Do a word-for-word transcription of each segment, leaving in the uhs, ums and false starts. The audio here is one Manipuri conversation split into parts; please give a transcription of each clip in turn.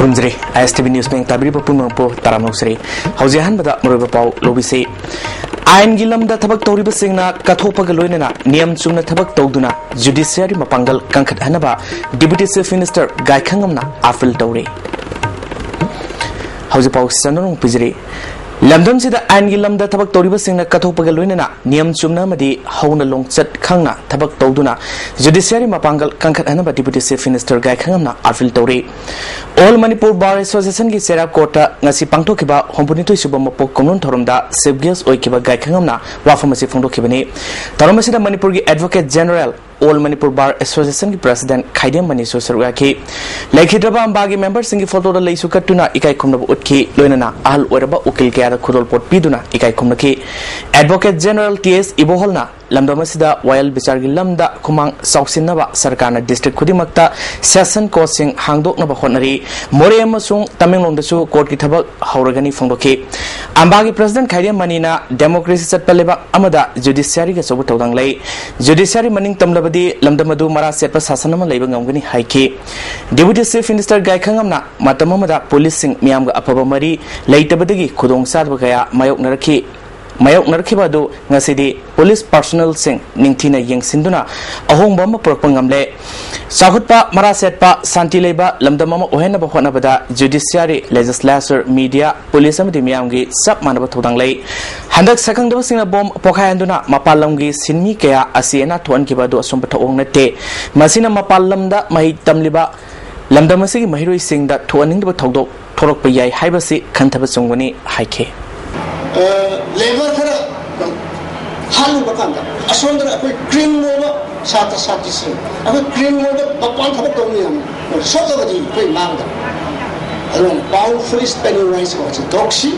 ꯈꯨꯔꯨꯝꯖꯔꯤ꯫ ꯑꯥꯏ ꯑꯦꯁ ꯇꯤ ꯚꯤ ꯅ꯭ꯌꯨꯁ ꯕꯦꯡ ꯇꯥꯕꯤꯔꯤꯕ ꯄꯨꯝꯅꯃꯛꯄꯨ ꯇꯔꯥꯝꯅ ꯑꯣꯛꯆꯔꯤ꯫ ꯍꯧꯖꯤꯛ ꯑꯍꯥꯟꯕꯗ ꯃꯔꯨꯑꯣꯏꯕ ꯄꯥꯎ ꯂꯧꯕꯤꯁꯤ꯫ ꯑꯥꯏꯟꯒꯤ ꯂꯝꯗ ꯊꯕꯛ ꯇꯧꯔꯤꯕꯁꯤꯡꯅ ꯀꯠꯊꯣꯛꯄꯒ ꯂꯣꯏꯅꯅ ꯅꯤꯌꯝ ꯆꯨꯝꯅ ꯊꯕꯛ ꯇꯧꯗꯨꯅ ꯖꯨꯗꯤꯁꯤꯌꯥꯔꯤ ꯃꯄꯥꯡꯒꯜ ꯀꯟꯈꯠꯍꯟꯅꯕ ꯗꯤꯄ꯭ꯌꯨꯇꯤ ꯆꯤꯐ ꯃꯤꯅꯤꯁꯇꯔ ꯒꯥꯏꯈꯉꯝꯅ ꯑꯥꯄꯤꯜ ꯇꯧꯔꯦ꯫ ꯍꯧꯖꯤꯛ ꯄꯥꯎ ꯆꯟꯅꯔꯣꯡ ꯄꯤꯖꯔꯤ꯫ ꯂꯝꯗꯝꯁꯤꯗ ꯑꯥꯏꯟꯒꯤ ꯂꯝꯗ ꯊꯕꯛ ꯇꯧꯔꯤꯕꯁꯤꯡꯅ ꯀꯠꯊꯣꯛꯄꯒ ꯂꯣꯏꯅꯅ ꯅꯤꯌꯝ ꯆꯨꯝꯅ ꯑꯃꯗꯤ ꯍꯧꯅ ꯂꯣꯡꯆꯠ ꯈꯪꯅ ꯊꯕꯛ ꯇꯧꯗꯨꯅ ꯖꯨꯗꯤꯁꯤꯌꯥꯔꯤ ꯃꯄꯥꯡꯒꯜ ꯀꯟꯈꯠꯍꯟꯅꯕ ꯗꯤꯄ꯭ꯌꯨꯇꯤ ꯆꯤꯐ ꯃꯤꯅꯤꯁꯇꯔ ꯒꯥꯏꯈꯉꯝꯅ ꯑꯥꯄꯤꯜ ꯇꯧꯔꯤ꯫ ꯑꯣꯜ ꯃꯅꯤꯄꯨꯔ ꯕꯥꯔ ꯑꯦꯁꯣꯁꯤꯌꯦꯁꯟꯒꯤ ꯆꯩꯔꯥꯛ ꯀꯣꯔꯠꯇ ꯉꯁꯤ ꯄꯥꯡꯊꯣꯛꯈꯤꯕ ꯍꯨꯝꯐꯨꯅꯤꯊꯣꯏ ꯁꯨꯕ ꯃꯄꯣꯛ ꯀꯣꯅꯨꯡ ꯊꯧꯔꯝꯗ ꯆꯤꯐ ꯒꯦꯁ ꯑꯣꯏꯈꯤꯕ ꯒꯥꯏꯈꯉꯝꯅ ꯋꯥꯐꯝ ꯑꯁꯤ ꯐꯣꯡꯗꯣꯛꯈꯤꯕꯅꯤ꯫ ꯊꯧꯔꯝ ꯑꯁꯤꯗ ꯃꯅꯤꯄꯨꯔꯒꯤ advocate general, all Manipur bar ꯑꯦꯁꯣꯁꯤꯌꯦꯁꯟꯒꯤ ꯄ꯭ꯔꯁꯤꯗꯦꯟꯠ ꯈꯥꯏꯗꯦꯝ ꯃꯅꯤꯁꯨ ꯁꯔꯨꯛ ꯌꯥꯈꯤ꯫ ꯂꯩꯈꯤꯗ꯭ꯔꯕ ꯑꯝꯕꯥꯒꯤ ꯃꯦꯝꯕꯔꯁꯤꯡꯒꯤ ꯐꯣꯇꯣꯗ ꯂꯩꯁꯨ ꯀꯠꯇꯨꯅ ꯏꯀꯥꯏ ꯈꯨꯝꯅꯕ ꯎꯠꯈꯤ꯫ ꯂꯣꯏꯅꯅ ꯑꯍꯜ ꯑꯣꯏꯔꯕ ꯎꯀꯤꯜ ꯀꯌꯥꯗ ꯈꯨꯗꯣꯜꯄꯣꯠ ꯄꯤꯗꯨꯅ ꯏꯀꯥꯏ ꯈꯨꯝꯅꯈꯤ꯫ ꯑꯦꯗꯚꯣꯀꯦꯠ ꯖꯦꯅꯔꯦꯜ ꯇꯤ ꯑꯦꯁ ꯏꯕꯣꯍꯜꯅ ꯂꯝꯗꯝ ꯑꯁꯤꯗ ꯋꯥꯌꯦꯜ ꯕꯤꯆꯥꯔꯒꯤ ꯂꯝꯗ ꯈꯨꯃꯥꯡ ꯆꯥꯎꯁꯤꯟꯅꯕ ꯁꯔꯀꯥꯔꯅ ꯗꯤꯁꯇ꯭ꯔꯤꯛ ꯈꯨꯗꯤꯡꯃꯛꯇ ꯁꯦꯁꯟ ꯀꯣꯔꯠꯁꯤꯡ ꯍꯥꯡꯗꯣꯛꯅꯕ ꯍꯣꯠꯅꯔꯤ꯫ ꯃꯣꯔꯦ ꯑꯃꯁꯨꯡ ꯇꯃꯦꯡꯂꯣꯡꯗꯁꯨ ꯀꯣꯔꯠꯀꯤ ꯊꯕꯛ ꯍꯧꯔꯒꯅꯤ ꯐꯣꯡꯗꯣꯛꯈꯤ꯫ ꯑꯝꯕꯥꯒꯤ ꯄ꯭ꯔꯁꯤꯗꯦꯟꯠ ꯈꯥꯏꯗꯦꯝ ꯃꯅꯤꯅ ꯗꯦꯃꯣꯀ꯭ꯔꯦꯁꯤ ꯆꯠꯄ ꯂꯩꯕꯥꯛ ꯑꯃꯗ ꯖꯨꯗꯤꯁꯤꯌꯥꯔꯤꯒꯤ ꯑꯆꯧꯕ ꯊꯧꯗꯥꯡ ꯂꯩ꯫ ꯖꯨꯗꯤꯁꯤꯌꯥꯔꯤ ꯃꯅꯤꯡ ꯇꯝꯂꯕꯗꯤ ꯂꯝꯗꯝ ꯑꯗꯨ ꯃꯔꯥ ꯆꯦꯠꯄ ꯁꯥꯁꯟ ꯑꯃ ꯂꯩꯕ ꯉꯝꯒꯅꯤ ꯍꯥꯏꯈꯤ꯫ ꯗꯤꯄ꯭ꯌꯨꯇꯤ ꯆꯤꯐ ꯃꯤꯅꯤꯁꯇꯔ ꯒꯥꯏꯈꯉꯝꯅ ꯃꯇꯝ ꯑꯃꯗ ꯄꯨꯂꯤꯁꯁꯤꯡ ꯃꯤꯌꯥꯝꯒ ꯑꯐꯕ ꯃꯔꯤ ꯂꯩꯇꯕꯗꯒꯤ ꯈꯨꯗꯣꯡꯆꯥꯗꯕ ꯀꯌꯥ ꯃꯥꯌꯣꯛꯅꯔꯛꯈꯤ꯫ ꯃꯥꯌꯣꯛꯅꯔꯛꯈꯤꯕ ꯑꯗꯨ ꯉꯁꯤꯗꯤ ꯄꯨꯂꯤꯁ ꯄꯥꯔꯁꯣꯅꯦꯜꯁꯤꯡ ꯅꯤꯡꯊꯤꯅ ꯌꯦꯡꯁꯤꯟꯗꯨꯅ ꯑꯍꯣꯡꯕ ꯑꯃ ꯄꯨꯔꯛꯄ ꯉꯝꯂꯦ꯫ ꯆꯥꯎꯈꯠꯄ, ꯃꯔꯥ ꯆꯦꯠꯄ, ꯁꯥꯟꯇꯤ ꯂꯩꯕ ꯂꯝꯗꯝ ꯑꯃ ꯑꯣꯏꯍꯟꯅꯕ ꯍꯣꯠꯅꯕꯗ ꯖꯨꯗꯤꯁꯤꯌꯥꯔꯤ, ꯂꯦꯖꯤꯁꯂꯦꯆꯔ, ꯃꯤꯗꯤꯌꯥ, ꯄꯨꯂꯤꯁ ꯑꯃꯗꯤ ꯃꯤꯌꯥꯝꯒꯤ ꯆꯞ ꯃꯥꯟꯅꯕ ꯊꯧꯗꯥꯡ ꯂꯩ꯫ ꯍꯟꯗꯛ ꯁꯛꯈꯪꯗꯕꯁꯤꯡꯅ ꯕꯣꯝ ꯄꯣꯈꯥꯏꯍꯟꯗꯨꯅ ꯃꯄꯥꯟ ꯂꯝꯒꯤ ꯁꯤꯟꯃꯤ ꯀꯌꯥ ꯑꯁꯤ ꯑꯅꯥ ꯊꯣꯛꯍꯟꯈꯤꯕ ꯑꯗꯨ ꯑꯆꯨꯝꯕ ꯊꯧꯑꯣꯡ ꯅꯠꯇꯦ꯫ ꯃꯁꯤꯅ ꯃꯄꯥꯟ ꯂꯝꯗ ꯃꯍꯩ ꯇꯝꯂꯤꯕ ꯂꯝꯗꯝ ꯑꯁꯤꯒꯤ ꯃꯍꯩꯔꯣꯏꯁꯤꯡꯗ ꯊꯣꯛꯍꯟꯅꯤꯡꯗꯕ ꯊꯧꯗꯣꯛ ꯊꯣꯔꯛꯄ ꯌꯥꯏ ꯍꯥꯏꯕꯁꯤ ꯈꯟꯊꯕ ꯆꯨꯝꯒꯅꯤ ꯍꯥꯏꯈꯤ꯫ ꯂꯦꯕꯔ ꯈꯔ ꯍꯥꯠꯂꯨꯕ ꯀꯥꯟꯗ ꯑꯁꯣꯝꯗꯅ ꯑꯩꯈꯣꯏ ꯀ꯭ꯔꯤꯝ ꯑꯣꯏꯕ ꯁꯥꯇ꯭ꯔ ꯁꯥꯇ꯭ꯔꯤꯁꯤꯡ, ꯑꯩꯈꯣꯏ ꯀ꯭ꯔꯤꯝ ꯑꯣꯏꯕ ꯃꯄꯥꯟ ꯊꯕꯛ ꯇꯧꯕ ꯃꯌꯥꯝ ꯁꯣꯛꯂꯒꯗꯤ ꯑꯩꯈꯣꯏ ꯃꯥꯡꯗ꯫ ꯑꯗꯨꯅ powerful is penny wise ꯀꯧꯕꯁꯦ ꯇꯣꯛꯁꯤ꯫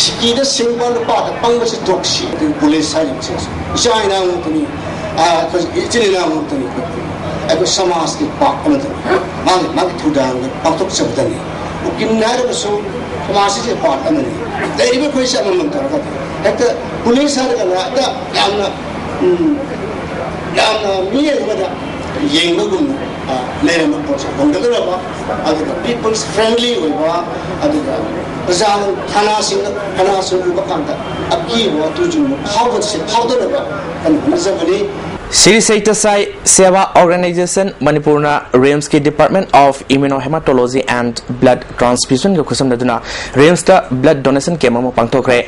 ꯁꯤꯀꯤꯗ ꯁꯤꯡꯕ, ꯅꯨꯄꯥꯗ ꯄꯪꯕꯁꯦ ꯇꯣꯛꯁꯤ꯫ ꯑꯗꯨꯒ ꯄꯨꯂꯤꯁ ꯍꯥꯏꯔꯤꯕꯁꯦ ꯏꯆꯥ ꯏꯅꯥꯎ ꯉꯥꯛꯇꯅꯤ, ꯑꯩꯈꯣꯏ ꯏꯆꯤꯟ ꯏꯅꯥꯎ ꯉꯥꯛꯇꯅꯤ꯫ ꯑꯩꯈꯣꯏ ꯁꯃꯥꯖꯀꯤ ꯄꯥꯔꯠ ꯑꯃꯗꯅꯤ꯫ ꯃꯥꯒꯤ ꯃꯥꯒꯤ ꯊꯧꯗꯥꯡꯗ ꯄꯥꯡꯊꯣꯛꯆꯕꯗꯅꯤ꯫ ꯎꯀꯤꯜ ꯍꯥꯏꯔꯒꯁꯨ ꯁꯃꯥꯖꯁꯤꯒꯤ ꯄꯥꯔꯠ ꯑꯃꯅꯤ꯫ ꯂꯩꯔꯤꯕ ꯑꯩꯈꯣꯏꯁꯦ ꯑꯃꯃꯝ ꯇꯧꯔꯒꯗꯤ ꯍꯦꯛꯇ ꯄꯨꯂꯤꯁ ꯍꯥꯏꯔꯒꯅ ꯍꯦꯛꯇ ꯌꯥꯝꯅ, ꯎꯝ, ꯌꯥꯝꯅ ꯃꯤ ꯑꯃꯗ ꯌꯦꯡꯕꯒꯨꯝꯅ ꯂꯩꯔꯝꯕ ꯄꯣꯠꯁꯦ ꯍꯣꯡꯒꯠꯂꯔꯕ, ꯑꯗꯨꯒ ꯄꯤꯄꯜꯁ ꯐ꯭ꯔꯦꯟꯂꯤ ꯑꯣꯏꯕ, ꯑꯗꯨꯒ ꯄ꯭ꯔꯖꯥꯅ ꯊꯥꯅꯥꯁꯤꯡꯅ ꯊꯥꯅꯥꯁꯤꯡ ꯎꯕ ꯀꯥꯟꯗ ꯑꯀꯤꯕ ꯇꯨꯖꯨꯡꯕ ꯐꯥꯎꯕꯁꯦ ꯐꯥꯎꯗꯅꯕ ꯀꯟꯅ ꯍꯣꯠꯅꯖꯕꯅꯤ꯫ ꯁ꯭ꯔꯤ ꯁꯩꯇ ꯁꯥꯏ ꯁꯦꯕꯥ ꯑꯣꯔꯒꯅꯥꯏꯖꯦꯁꯟ ꯃꯅꯤꯄꯨꯔꯅ ꯔꯤꯝꯁꯀꯤ Department of Immunohematology and Blood Transfusionꯒ ꯈꯨꯠꯁꯝꯅꯗꯨꯅ ꯔꯤꯝꯁꯇ ꯕ꯭ꯂꯗ ꯗꯣꯅꯦꯁꯟ ꯀꯦꯝ ꯑꯃ ꯄꯥꯡꯊꯣꯛꯈ꯭ꯔꯦ꯫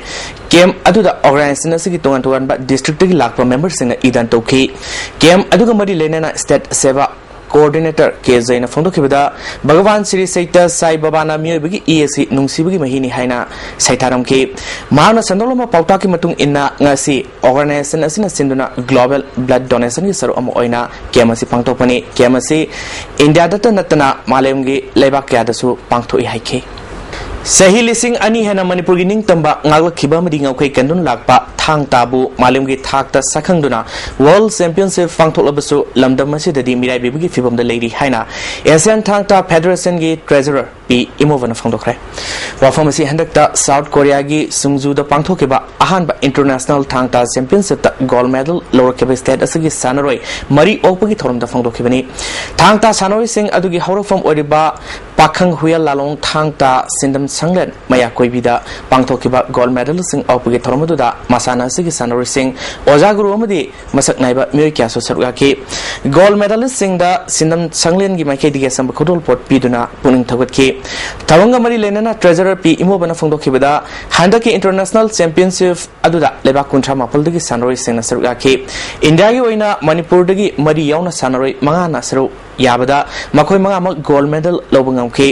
ꯀꯦꯝ ꯑꯗꯨꯗ ꯑꯣꯔꯒꯅꯥꯏꯖꯦꯁꯟ ꯑꯁꯤꯒꯤ ꯇꯣꯉꯥꯟ ꯇꯣꯉꯥꯟꯕ ꯗꯤꯁꯇ꯭ꯔꯤꯛꯇꯒꯤ ꯂꯥꯛꯄ ꯃꯦꯝꯕꯔꯁꯤꯡꯅ ꯏꯗꯥꯟ ꯇꯧꯈꯤ꯫ ꯀꯦꯝ ꯑꯗꯨꯒ ꯃꯔꯤ ꯂꯩꯅꯅ ꯁ꯭ꯇꯦꯠ ꯁꯦꯕꯥ ꯀꯣꯑꯣꯔꯗꯤꯅꯦꯇꯔ ꯀꯦ ꯖꯩꯅ ꯐꯣꯡꯗꯣꯛꯈꯤꯕꯗ, ꯚꯒꯋꯥꯟ ꯁ꯭ꯔꯤ ꯁꯩꯇ ꯁꯥꯏ ꯕꯕꯥꯅ ꯃꯤꯑꯣꯏꯕꯒꯤ ꯏ ꯑꯁꯤ ꯅꯨꯡꯁꯤꯕꯒꯤ ꯃꯍꯤꯅꯤ ꯍꯥꯏꯅ ꯁꯩꯊꯥꯔꯝꯈꯤ꯫ ꯃꯍꯥꯛꯅ ꯁꯟꯗꯣꯛꯂꯝꯕ ꯄꯥꯎꯇꯥꯛꯀꯤ ꯃꯇꯨꯡ ꯏꯟꯅ ꯉꯁꯤ ꯑꯣꯔꯒꯅꯥꯏꯖꯦꯁꯟ ꯑꯁꯤꯅ ꯁꯤꯟꯗꯨꯅ ꯒ꯭ꯂꯣꯕꯦꯜ ꯕ꯭ꯂꯗ ꯗꯣꯅꯦꯁꯟꯒꯤ ꯁꯔꯨꯛ ꯑꯃ ꯑꯣꯏꯅ ꯀꯦꯝ ꯑꯁꯤ ꯄꯥꯡꯊꯣꯛꯄꯅꯤ꯫ ꯀꯦꯝ ꯑꯁꯤ ꯏꯟꯗꯤꯌꯥꯗꯇ ꯅꯠꯇꯅ ꯃꯥꯂꯦꯝꯒꯤ ꯂꯩꯕꯥꯛ ꯀꯌꯥꯗꯁꯨ ꯄꯥꯡꯊꯣꯛꯏ ꯍꯥꯏꯈꯤ꯫ ꯆꯍꯤ ꯂꯤꯁꯤꯡ ꯑꯅꯤ ꯍꯦꯟꯅ ꯃꯅꯤꯄꯨꯔꯒꯤ ꯅꯤꯡꯇꯝꯕ ꯉꯥꯛꯂꯛꯈꯤꯕ ꯑꯃꯗꯤ ꯉꯝꯈꯩ ꯀꯟꯗꯨꯅ ꯂꯥꯛꯄ ꯊꯥꯡ ꯇꯥꯕꯨ ꯃꯥꯂꯦꯝꯒꯤ ꯊꯥꯛꯇ ꯁꯛꯈꯪꯗꯨꯅ ꯋꯥꯔꯜꯗ ꯆꯦꯝꯄꯤꯌꯟꯁꯤꯞ ꯄꯥꯡꯊꯣꯛꯂꯕꯁꯨ, ꯂꯝꯗꯝ ꯑꯁꯤꯗꯗꯤ ꯃꯤꯔꯥꯏꯕꯤꯕꯒꯤ ꯐꯤꯕꯝꯗ ꯂꯩꯔꯤ ꯍꯥꯏꯅ ꯑꯦꯁꯤꯌꯥꯟ ꯊꯥꯡ ꯇꯥ ꯐꯦꯗꯔꯦꯁꯟꯒꯤ ꯇ꯭ꯔꯦꯖꯔꯔ ꯄꯤ ꯏꯃꯣꯕꯅ ꯐꯣꯡꯗꯣꯛꯈ꯭ꯔꯦ꯫ ꯋꯥꯐꯝ ꯑꯁꯤ ꯍꯟꯗꯛꯇ ꯁꯥꯎꯠ ꯀꯣꯔꯤꯌꯥꯒꯤ ꯁꯨꯡꯖꯨꯗ ꯄꯥꯡꯊꯣꯛꯈꯤꯕ ꯑꯍꯥꯟꯕ ꯏꯟꯇꯔꯅꯦꯁꯅꯦꯜ ꯊꯥꯡ ꯇꯥ ꯆꯦꯝꯄꯤꯌꯟꯁꯤꯞꯇ ꯒꯣꯜꯗ ꯃꯦꯗꯜ ꯂꯧꯔꯛꯈꯤꯕ ꯁ꯭ꯇꯦꯠ ꯑꯁꯤꯒꯤ ꯁꯥꯟꯅꯔꯣꯏ ꯃꯔꯤ ꯑꯣꯛꯄꯒꯤ ꯊꯧꯔꯝꯗ ꯐꯣꯡꯗꯣꯛꯈꯤꯕꯅꯤ꯫ ꯊꯥꯡ ꯇꯥ ꯁꯥꯟꯅꯔꯣꯏꯁꯤꯡ ꯑꯗꯨꯒꯤ ꯍꯧꯔꯛꯐꯝ ꯑꯣꯏꯔꯤꯕ ꯄꯥꯈꯪ ꯍꯨꯌꯦꯜ ꯂꯥꯂꯣꯡ ꯊꯥꯡ ꯇꯥ ꯁꯤꯟꯗꯝ ꯁꯪꯂꯦꯟ ꯃꯌꯥ ꯀꯣꯏꯕꯤꯗ ꯄꯥꯡꯊꯣꯛꯈꯤꯕ ꯒꯣꯜꯗ ꯃꯦꯗꯜꯁꯤꯡ ꯑꯣꯛꯄꯒꯤ ꯊꯧꯔꯝ ꯑꯗꯨꯗ ꯃꯁꯥꯟꯅ ꯑꯁꯤꯒꯤ ꯁꯥꯟꯅꯔꯣꯏꯁꯤꯡ, ꯑꯣꯖꯥ ꯒꯨꯔꯨ ꯑꯃꯗꯤ ꯃꯁꯛ ꯅꯥꯏꯕ ꯃꯤꯑꯣꯏ ꯀꯌꯥꯁꯨ ꯁꯔꯨꯛ ꯌꯥꯈꯤ꯫ ꯒꯣꯜꯗ ꯃꯦꯗꯜꯁꯤꯡꯗ ꯁꯤꯟꯗꯝ ꯁꯪꯂꯦꯟꯒꯤ ꯃꯥꯏꯀꯩꯗꯒꯤ ꯑꯆꯝꯕ ꯈꯨꯗꯣꯜꯄꯣꯠ ꯄꯤꯗꯨꯅ ꯄꯨꯛꯅꯤꯡ ꯊꯧꯒꯠꯈꯤ꯫ ꯊꯧꯔꯝꯒ ꯃꯔꯤ ꯂꯩꯅꯅ ꯇ꯭ꯔꯦꯖꯔꯔ ꯄꯤ ꯏꯃꯣꯕꯅ ꯐꯣꯡꯗꯣꯛꯈꯤꯕꯗ, ꯍꯟꯗꯛꯀꯤ ꯏꯟꯇꯔꯅꯦꯁꯅꯦꯜ ꯆꯦꯝꯄꯤꯌꯟꯁꯤꯞ ꯑꯗꯨꯗ ꯂꯩꯕꯥꯛ ꯀꯨꯟꯊ꯭ꯔꯥ ꯃꯥꯄꯜꯗꯒꯤ ꯁꯥꯟꯅꯔꯣꯏꯁꯤꯡꯅ ꯁꯔꯨꯛ ꯌꯥꯈꯤ꯫ ꯏꯟꯗꯤꯌꯥꯒꯤ ꯑꯣꯏꯅ ꯃꯅꯤꯄꯨꯔꯗꯒꯤ ꯃꯔꯤ ꯌꯥꯎꯅ ꯁꯥꯟꯅꯔꯣꯏ ꯃꯉꯥꯅ ꯁꯔꯨꯛ ꯌꯥꯕꯗ ꯃꯈꯣꯏ ꯃꯉꯥꯃꯛ ꯒꯣꯜꯗ ꯃꯦꯗꯜ ꯂꯧꯕ ꯉꯝꯈꯤ꯫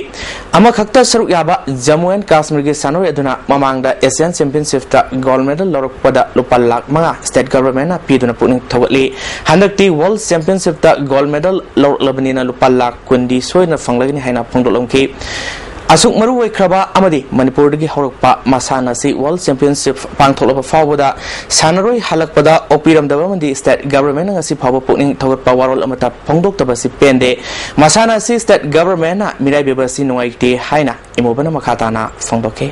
ꯑꯃꯈꯛꯇ ꯁꯔꯨꯛ ꯌꯥꯕ ꯖꯝꯃꯨ ꯑꯦꯟ ꯀꯥꯁꯃꯤꯔꯒꯤ ꯁꯥꯟꯅꯔꯣꯏ ꯑꯗꯨꯅ ꯃꯃꯥꯡꯗ ꯑꯦꯁꯤꯌꯥꯟ ꯆꯦꯝꯄꯤꯌꯟꯁꯤꯞꯇ ꯒꯣꯜꯗ ꯃꯦꯗꯜ ꯂꯧꯔꯛꯄꯗ ꯂꯨꯄꯥ ꯂꯥꯈ ꯃꯉꯥ ꯁ꯭ꯇꯦꯠ ꯒꯚꯔꯟꯃꯦꯟꯠꯅ ꯄꯤꯗꯨꯅ ꯄꯨꯛꯅꯤꯡ ꯊꯧꯒꯠꯂꯤ꯫ ꯍꯟꯗꯛꯇꯤ ꯋꯥꯔꯜꯗ ꯆꯦꯝꯄꯤꯌꯟꯁꯤꯞꯇ ꯒꯣꯜꯗ ꯃꯦꯗꯜ ꯂꯧꯔꯛꯂꯕꯅꯤꯅ ꯂꯨꯄꯥ ꯂꯥꯈ ꯀꯨꯟꯗꯤ ꯁꯣꯏꯗꯅ ꯐꯪꯂꯒꯅꯤ ꯍꯥꯏꯅ ꯐꯣꯡꯗꯣꯛꯂꯝꯈꯤ꯫ ꯑꯁꯨꯛ ꯃꯔꯨ ꯑꯣꯏꯈ꯭ꯔꯕ ꯑꯃꯗꯤ ꯃꯅꯤꯄꯨꯔꯗꯒꯤ ꯍꯧꯔꯛꯄ ꯃꯁꯥꯟꯅ ꯑꯁꯤ ꯋꯥꯔꯜꯗ ꯆꯦꯝꯄꯤꯌꯟꯁꯤꯞ ꯄꯥꯡꯊꯣꯛꯂꯕ ꯐꯥꯎꯕꯗ ꯁꯥꯟꯅꯔꯣꯏ ꯍꯜꯂꯛꯄꯗ ꯑꯣꯛꯄꯤꯔꯝꯗꯕ ꯑꯃꯗꯤ ꯁ꯭ꯇꯦꯠ ꯒꯚꯔꯟꯃꯦꯟꯠꯅ ꯉꯁꯤ ꯐꯥꯎꯕ ꯄꯨꯛꯅꯤꯡ ꯊꯧꯒꯠꯄ ꯋꯥꯔꯣꯜ ꯑꯃꯠꯇ ꯐꯣꯡꯗꯣꯛꯇꯕ ꯑꯁꯤ ꯄꯦꯟꯗꯦ꯫ ꯃꯁꯥꯟꯅ ꯑꯁꯤ ꯁ꯭ꯇꯦꯠ ꯒꯚꯔꯟꯃꯦꯟꯠꯅ ꯃꯤꯔꯥꯏꯕꯤꯕ ꯑꯁꯤ ꯅꯨꯡꯉꯥꯏꯇꯦ ꯍꯥꯏꯅ ꯏꯃꯣꯕꯅ ꯃꯈꯥ ꯇꯥꯅ ꯐꯣꯡꯗꯣꯛꯈꯤ꯫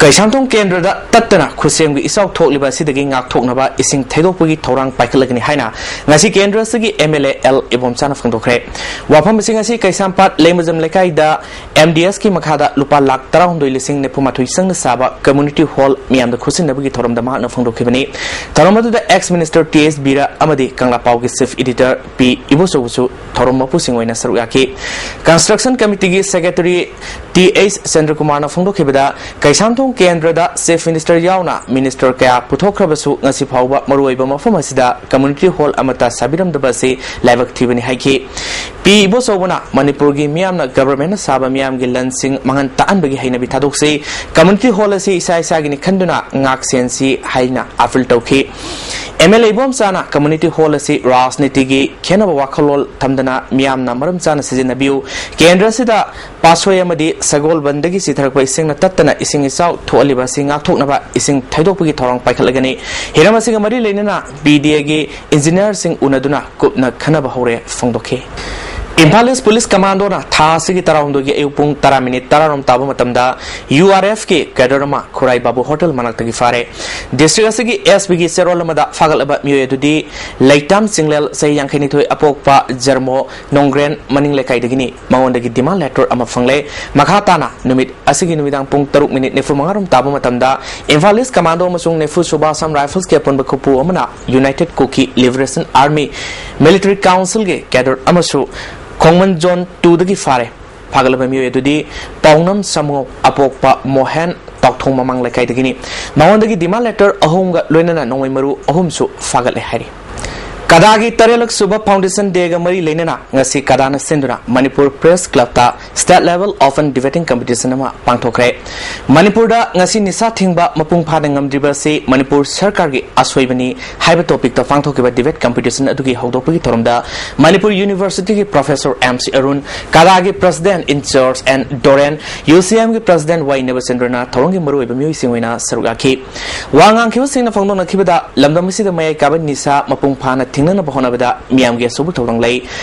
ꯀꯩꯁꯥꯝꯊꯣꯡ ꯀꯦꯟꯗ꯭ꯔꯗ ꯇꯠꯇꯅ ꯈꯨꯠꯁꯦꯝꯒꯤ ꯏꯆꯥꯎ ꯊꯣꯛꯂꯤꯕ ꯑꯁꯤꯗꯒꯤ ꯉꯥꯛꯊꯣꯛꯅꯕ ꯏꯁꯤꯡ ꯊꯩꯗꯣꯛꯄꯒꯤ ꯊꯧꯔꯥꯡ ꯄꯥꯏꯈꯠꯂꯒꯅꯤ ꯍꯥꯏꯅ ꯉꯁꯤ ꯀꯦꯟꯗ꯭ꯔ ꯑꯁꯤꯒꯤ ꯑꯦꯝ ꯑꯦꯜ ꯑꯦ ꯑꯦꯜ ꯏꯕꯣꯝꯆꯥꯅ ꯐꯣꯡꯗꯣꯛꯈ꯭ꯔꯦ꯫ ꯋꯥꯐꯝ ꯑꯁꯤ ꯉꯁꯤ ꯀꯩꯁꯥꯝꯄꯥꯠ ꯂꯩꯃꯖꯝ ꯂꯩꯀꯥꯏꯗ ꯑꯦꯝ ꯗꯤ ꯑꯦꯁꯀꯤ ꯃꯈꯥꯗ ꯂꯨꯄꯥ ꯂꯥꯈ ꯇꯔꯥꯍꯨꯝꯗꯣꯏ ꯂꯤꯁꯤꯡ ꯅꯤꯐꯨ ꯃꯥꯊꯣꯏ ꯆꯪꯅ ꯁꯥꯕ ꯀꯝꯃ꯭ꯌꯨꯅꯤꯇꯤ ꯍꯣꯜ ꯃꯤꯌꯥꯝꯗ ꯈꯨꯠꯁꯤꯟꯅꯕꯒꯤ ꯊꯧꯔꯝꯗ ꯃꯍꯥꯛꯅ ꯐꯣꯡꯗꯣꯛꯈꯤꯕꯅꯤ꯫ ꯊꯧꯔꯝ ꯑꯗꯨꯗ ꯑꯦꯛꯁ ꯃꯤꯅꯤꯁꯇꯔ ꯇꯤ ꯑꯦꯁ ꯕꯤꯔ ꯑꯃꯗꯤ ꯀꯪꯂꯥꯄꯥꯎꯒꯤ ꯆꯤꯐ ꯏꯗꯤꯇꯔ ꯄꯤ ꯏꯕꯣꯆꯧꯕꯁꯨ ꯊꯧꯔꯝ ꯃꯄꯨꯁꯤꯡ ꯑꯣꯏꯅ ꯁꯔꯨꯛ ꯌꯥꯈꯤ꯫ ꯀꯟꯁꯇ꯭ꯔꯛꯁꯟ ꯀꯃꯤꯇꯤꯒꯤ ꯁꯦꯀ꯭ꯔꯦꯇꯔꯤ ꯇꯤ ꯑꯩꯆ ꯆꯟꯗ꯭ꯔꯀꯨꯃꯥꯔꯅ ꯐꯣꯡꯗꯣꯛꯈꯤꯕꯗ, ꯀꯩꯁꯥꯝꯊꯣꯡ ꯀꯦꯟꯗ꯭ꯔꯗ ꯆꯤꯐ ꯃꯤꯅꯤꯁꯇꯔ ꯌꯥꯎꯅ ꯃꯤꯅꯤꯁꯇꯔ ꯀꯌꯥ ꯄꯨꯊꯣꯛꯈ꯭ꯔꯕꯁꯨ ꯉꯁꯤ ꯐꯥꯎꯕ ꯃꯔꯨꯑꯣꯏꯕ ꯃꯐꯝ ꯑꯁꯤꯗ ꯀꯝꯃ꯭ꯌꯨꯅꯤꯇꯤ ꯍꯣꯜ ꯑꯃꯠꯇ ꯁꯥꯕꯤꯔꯝꯗꯕ ꯑꯁꯤ ꯂꯥꯏꯕꯛ ꯊꯤꯕꯅꯤ ꯍꯥꯏꯈꯤ꯫ ꯄꯤ ꯏꯕꯣꯆꯧꯕꯅ ꯃꯅꯤꯄꯨꯔꯒꯤ ꯃꯤꯌꯥꯝꯅ ꯒꯚꯔꯟꯃꯦꯟꯠꯅ ꯁꯥꯕ ꯃꯤꯌꯥꯝꯒꯤ ꯂꯟꯁꯤꯡ ꯃꯥꯡꯍꯟ ꯇꯥꯛꯍꯟꯕꯒꯤ ꯍꯩꯅꯕꯤ ꯊꯥꯗꯣꯛꯁꯤ, ꯀꯝꯃ꯭ꯌꯨꯅꯤꯇꯤ ꯍꯣꯜ ꯑꯁꯤ ꯏꯁꯥ ꯏꯁꯥꯒꯤꯅꯤ ꯈꯟꯗꯨꯅ ꯉꯥꯛ ꯁꯦꯟꯁꯤ ꯍꯥꯏꯅ ꯑꯥꯄꯤꯜ ꯇꯧꯈꯤ꯫ ꯑꯦꯝ ꯑꯦꯜ ꯑꯦ ꯏꯕꯣꯝꯆꯥꯅ ꯀꯝꯃ꯭ꯌꯨꯅꯤꯇꯤ ꯍꯣꯜ ꯑꯁꯤ ꯔꯥꯖꯅꯤꯇꯤꯒꯤ ꯈꯦꯟꯅꯕ ꯋꯥꯈꯜꯂꯣꯟ ꯊꯝꯗꯅ ꯃꯤꯌꯥꯝꯅ ꯃꯔꯝ ꯆꯥꯅ ꯁꯤꯖꯤꯟꯅꯕꯤꯌꯨ꯫ ꯀꯦꯟꯗ꯭ꯔ ꯑꯁꯤꯗ ꯄꯥꯠꯁꯣꯏ ꯑꯃꯗꯤ ꯁꯒꯣꯜꯕꯟꯗꯒꯤ ꯆꯤꯊꯔꯛꯄ ꯏꯁꯤꯡꯅ ꯇꯠꯇꯅ ꯏꯁꯤꯡ ꯏꯆꯥꯎ ꯊꯣꯛꯍꯜꯂꯤꯕ ꯑꯁꯤ ꯉꯥꯛꯊꯣꯛꯅꯕ ꯏꯁꯤꯡ ꯊꯩꯗꯣꯛꯄꯒꯤ ꯊꯧꯔꯥꯡ ꯄꯥꯏꯈꯠꯂꯒꯅꯤ꯫ ꯍꯤꯔꯝ ꯑꯁꯤꯒ ꯃꯔꯤ ꯂꯩꯅꯅ ꯄꯤ ꯗꯤ ꯑꯦꯒꯤ ꯏꯟꯖꯤꯅꯤꯌꯥꯔꯁꯤꯡ ꯎꯅꯗꯨꯅ ꯀꯨꯞꯅ ꯈꯟꯅꯕ ꯍꯧꯔꯦ ꯐꯣꯡꯗꯣꯛꯈꯤ꯫ ꯏꯝꯐꯥꯜ ꯏꯁ ꯄꯨꯂꯤꯁ ꯀꯃꯥꯟꯗꯣꯅ ꯊꯥ ꯑꯁꯤꯒꯤ ꯇꯔꯥꯍꯨꯝꯗꯣꯏꯒꯤ ꯑꯌꯨꯛ ꯄꯨꯡ ꯇꯔꯥ ꯃꯤꯅꯤꯠ ꯇꯔꯥꯔꯣꯝ ꯇꯥꯕ ꯃꯇꯝꯗ ꯌꯨ ꯑꯥꯔ ꯑꯦꯐꯀꯤ ꯀꯦꯗꯔ ꯑꯃ ꯈꯨꯔꯥꯏ ꯕꯥꯕꯨ ꯍꯣꯇꯦꯜ ꯃꯅꯥꯛꯇꯒꯤ ꯐꯥꯔꯦ꯫ ꯗꯤꯁꯇ꯭ꯔꯤꯛ ꯑꯁꯤꯒꯤ ꯑꯦꯁ ꯄꯤꯒꯤ ꯆꯦꯔꯣꯜ ꯑꯃꯗ ꯐꯥꯒꯠꯂꯕ ꯃꯤꯑꯣꯏ ꯑꯗꯨꯗꯤ ꯂꯩꯇꯥꯝ ꯆꯤꯡꯂꯦꯜ, ꯆꯍꯤ ꯌꯥꯡꯈꯩꯅꯤꯊꯣꯏ, ꯑꯄꯣꯛꯄ ꯖꯔꯃꯣ ꯅꯣꯡꯒ꯭ꯔꯦꯟ ꯃꯅꯤꯡ ꯂꯩꯀꯥꯏꯗꯒꯤꯅꯤ꯫ ꯃꯉꯣꯟꯗꯒꯤ ꯗꯤꯃꯥꯟ ꯂꯦꯇꯔ ꯑꯃ ꯐꯪꯂꯦ꯫ ꯃꯈꯥ ꯇꯥꯅ ꯅꯨꯃꯤꯠ ꯑꯁꯤꯒꯤ ꯅꯨꯃꯤꯗꯥꯡ ꯄꯨꯡ ꯇꯔꯨꯛ ꯃꯤꯅꯤꯠ ꯅꯤꯐꯨ ꯃꯉꯥꯔꯣꯝ ꯇꯥꯕ ꯃꯇꯝꯗ ꯏꯝꯐꯥꯜ ꯏꯁ ꯀꯃꯥꯟꯗꯣ ꯑꯃꯁꯨꯡ ꯅꯤꯐꯨ ꯁꯨꯕ ꯑꯁꯥꯝ ꯔꯥꯏꯐꯜꯁꯀꯤ ꯑꯄꯨꯟꯕ ꯈꯨꯄꯨ ꯑꯃꯅ ꯌꯨꯅꯥꯏꯇꯦꯗ ꯀꯨꯀꯤ ꯂꯤꯕꯔꯦꯁꯟ ꯑꯥꯔꯃꯤ ꯃꯤꯂꯤꯇꯔꯤ ꯀꯥꯎꯟꯁꯤꯜꯒꯤ ꯀꯦꯗꯔ ꯑꯃꯁꯨ ꯈꯣꯡꯃꯟ ꯖꯣꯟ ꯇꯨꯗꯒꯤ ꯐꯥꯔꯦ꯫ ꯐꯥꯒꯠꯂꯕ ꯃꯤꯑꯣꯏ ꯑꯗꯨꯗꯤ ꯄꯥꯎꯅꯝ ꯁꯥꯃꯨ, ꯑꯄꯣꯛꯄ ꯃꯣꯍꯦꯟ, ꯇꯥꯎꯊꯣꯡ ꯃꯃꯥꯡ ꯂꯩꯀꯥꯏꯗꯒꯤꯅꯤ꯫ ꯃꯉꯣꯟꯗꯒꯤ ꯗꯤꯃꯥꯟ ꯂꯦꯇꯔ ꯑꯍꯨꯝꯒ ꯂꯣꯏꯅꯅ ꯅꯣꯡꯃꯩ ꯃꯔꯨ ꯑꯍꯨꯝꯁꯨ ꯐꯥꯒꯠꯂꯦ ꯍꯥꯏꯔꯤ꯫ ꯀꯗꯥꯒꯤ ꯇꯔꯦꯠꯂꯛ ꯁꯨꯕ ꯐꯥꯎꯟꯗꯦꯁꯟ ꯗꯦꯒ ꯃꯔꯤ ꯂꯩꯅꯅ ꯉꯁꯤ ꯀꯗꯥꯅ ꯁꯤꯟꯗꯨꯅ ꯃꯅꯤꯄꯨꯔ ꯄ꯭ꯔꯦꯁ ꯀ꯭ꯂꯕꯇ state level open debating competition ꯑꯃ ꯄꯥꯡꯊꯣꯛꯈ꯭ꯔꯦ꯫ ꯃꯅꯤꯄꯨꯔꯗ ꯉꯁꯤ ꯅꯤꯁꯥ ꯊꯤꯡꯕ ꯃꯄꯨꯡ ꯐꯥꯅ ꯉꯝꯗ꯭ꯔꯤꯕ ꯑꯁꯤ ꯃꯅꯤꯄꯨꯔ ꯁꯔꯀꯥꯔꯒꯤ ꯑꯁꯣꯏꯕꯅꯤ ꯍꯥꯏꯕ ꯇꯣꯄꯤꯛꯇ ꯄꯥꯡꯊꯣꯛꯈꯤꯕ ꯗꯤꯕꯦꯠ ꯀꯝꯄꯤꯇꯤꯁꯟ ꯑꯗꯨꯒꯤ ꯍꯧꯗꯣꯛꯄꯒꯤ ꯊꯧꯔꯝꯗ ꯃꯅꯤꯄꯨꯔ ꯌꯨꯅꯤꯚꯔꯁꯤꯇꯤꯒꯤ ꯄ꯭ꯔꯣꯐꯦꯁꯔ ꯑꯦꯝ ꯁꯤ ꯑꯔꯨꯟ, ꯀꯗꯥꯒꯤ president in charge N Doren, U C ꯑꯦꯝꯒꯤ ꯄ꯭ꯔꯁꯤꯗꯦꯟꯠ ꯋꯥꯏ ꯅꯕꯆꯟꯗ꯭ꯔꯅ ꯊꯧꯔꯝꯒꯤ ꯃꯔꯨꯑꯣꯏꯕ ꯃꯤꯑꯣꯏꯁꯤꯡ ꯑꯣꯏꯅ ꯁꯔꯨꯛ ꯌꯥꯈꯤ꯫ ꯋꯥ ꯉꯥꯡꯈꯤꯕꯁꯤꯡꯅ ꯐꯣꯡꯗꯣꯛꯅꯈꯤꯕꯗ, ꯂꯝꯗꯝ ꯑꯁꯤꯗ ꯃꯌꯥꯏ ꯀꯥꯕ ꯅꯤꯁꯥ ꯃꯄꯨꯡ ꯐꯥꯅ ꯊꯤꯡꯅꯅꯕ ꯍꯣꯠꯅꯕꯗ ꯃꯤꯌꯥꯝꯒꯤ ꯑꯆꯧꯕ ꯊꯧꯗꯥꯡ ꯂꯩ꯫